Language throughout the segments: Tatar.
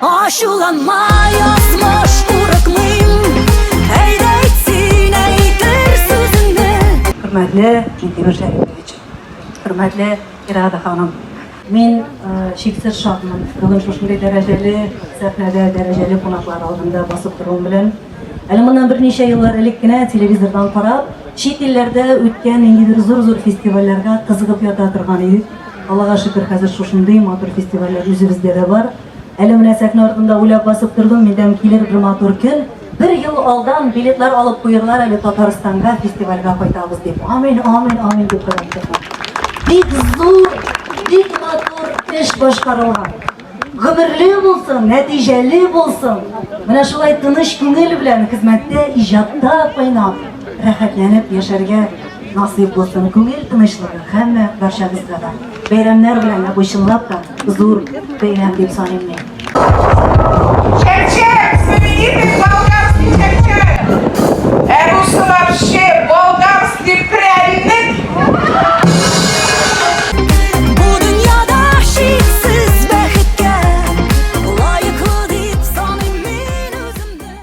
Ачуланма, язмыш, курыкмыйм. Әйдә әйт син, әйтер сүзеңне. Хөрмәтле Минтимер Шәрипович, хөрмәтле Ирада ханым, мин чиксез шатмын. Бүген шушындый дәрәҗәле сәхнәдә, дәрәҗәле кунаклар алдында басып торуым белән. Әле моннан берничә еллар элек кенә телевизордан карап, чит илләрдә үткән ниндидер зур-зур фестивальләргә кызыгып ята торган идек. Аллага шөкер, хәзер шушындый матур фестивальләр үзебездә дә бар. Әле менә сәхнә артында уйлап басып тордым, миндән килер бер матур көн. Бер ел алдан билетлар алып куерлар әле Татарстанга фестивальгә кайтабыз дип. Амин, амин, амин дип карап тордым. Бик зур, бик матур эш башкарылган. Гомерле булсын, нәтиҗәле булсын. Менә шулай тыныч күңел белән хезмәттә, иҗатта кайнап, рәхәтләнеп яшәргә насыйп булсын. Күңел тынычлыгы һәммә барчагызга да. Бәйрәмнәр белән, ә бу чынлап та зур бәйрәм дип саныйм мин. Чәчәк, знаменитый болгарский чәчәк. Ә бусы вообще болгарский прәннек. Бу дөньяда чиксез бәхеткә лаеклы дип саныйм мин үземне.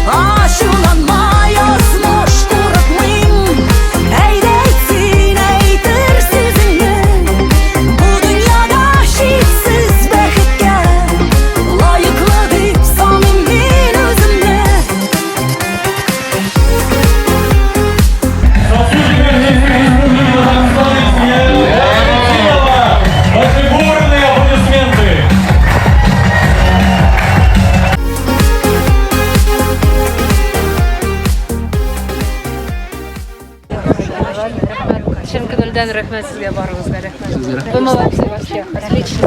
Ачуланма, язмыш, курыкмыйм. Әйдә әйт син, әйтер сүзеңне. Бу дөньяда чиксез бәхеткә лаеклы дип саныйм мин үземне. Ваши бурные аплодисменты! Чын күңелдән рәхмәт сезгә барыгызга рәхмәт. Вы молодцы вообще. Отлично.